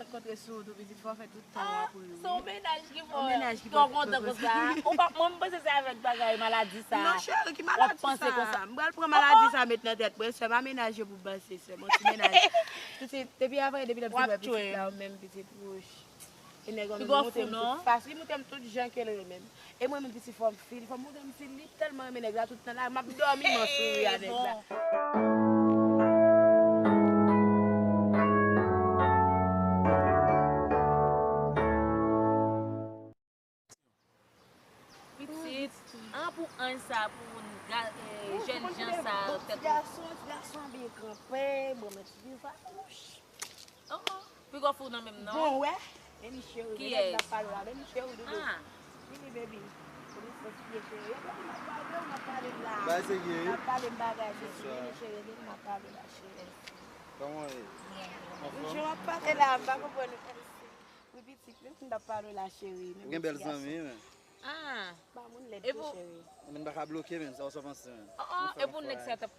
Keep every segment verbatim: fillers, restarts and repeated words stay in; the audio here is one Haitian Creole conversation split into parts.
Kontre sou wout ou pitit, fò w fè tout tan w ap ri wi. Se yon mennaj ki fè w kontan konsa. Ou pa, mwen, m panse se avèk bagay maladi sa. Non, cheri, ki maladi sa? M pral pran maladi sa met nan tèt mwen. Sè m a mennaj yo pou panse, sè m yon ti mennaj. Pitit, depi avè, depi lè pitit wè pitit la, ou menm pitit wouch. E nèg an li moute m tout fas, li moute m tout jan ke l renmen m. E mwen menm pitit fò m fil, fò m moute m fil, li tèlman renmen nèg la, tout tan la, m ap dòmi m an souri a nèg la. Pitit, an pou anj sa, pou jèn jan sa, tèt ou. Ti gason, ti gason byen kanpe, bon, men ti vin fawouch. Oh, oh. Piga w fou nan menm non. Bon, wè. Men li cheri, men nèg n ap pale la, men li cheri doudou. Vini, baby. Pou li fè fye cheri. Yo, baby, n ap pale, n ap pale la. Bagay serye wi. N ap pale bagay serye. Vini, cheri, vini, n ap pale la, cheri. Kòman w ye? Anfòm? Jan w ap pale la, m pa konprann ou. Wi, pitit, menm si n t ap pale la, cheri. Ou gen bèl zanmi, men. Ah. Ba moun lèd tou, cheri. Men m pa ka bloke, men, sa w sa panse, men? Oh, oh, e pou nèg sa t ap,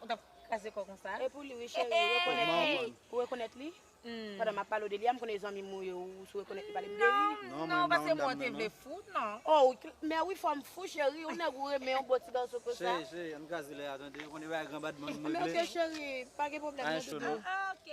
ou t ap kraze kò konsa? E pou li, wi, cheri, ou rekonèt li? Ou rekonèt li? Pandan m ap pale w de li a, m konnen zanmi m ou ye, ou sou rekonèt li pale m de li. Non, non, paske mwen te vle fou, non. Oh, men wi, fò m fou, cheri, ou nèg ou renmen yon bon ti gason konsa. Cheri, cheri, ann kraze lè a, tande, ou konnen bagay gran badman nou regle. Men ok, cheri, pa gen pwoblèm non, doudou. Ah, ok.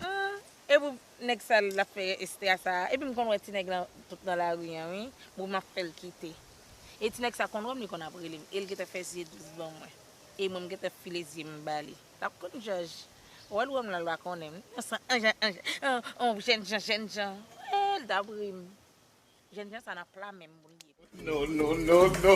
Ah, e pou nèg sa l ap fè Esther sa, epi m konn wè ti nèg lan tout nan lari an, wi. Bon, m ap fè l kite. E ti nèg sa konn wè m, li konn ap rele m. E l gentan fè zye douz ban mwen. E mwen, m gentan file zye m ba li. L ap konn jòj. Wè l wè m la, l pa konnen m. Yon san, yon jan, yon jan, yon jèn jan, jèn jan. E l t ap ri m. Jèn jan sa nan pla menm pou l ye. No, no, no, no.